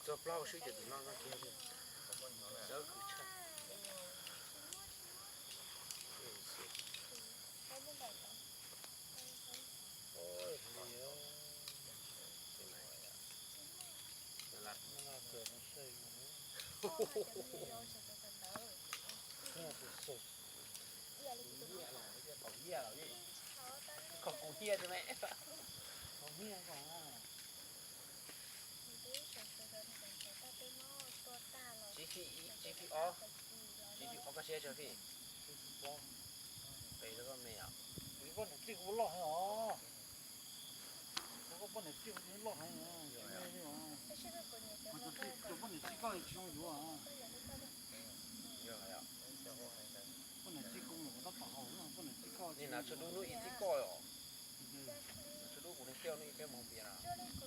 Txog plaub hau swb ces tus no no kiag li. Xyov khwv tshaj. Khaum kuv hiaj me. Tsib fij ib, tsib fij ob, tsib fij ob koj siab tsawg fij? Peb rau koj me os. Koj niam txij kuv loj heev os. Koj poj niam txij kuv loj heev. Tus poj niam txij koj tsis zoo yuav. Poj niam txij kuv mus kuv tab tom haus, poj niam txij koj. Nim no tshuav dub hnub ib txij koj os. Tshuav dub kuv neeg thiaj hnub ib peb mus pias no.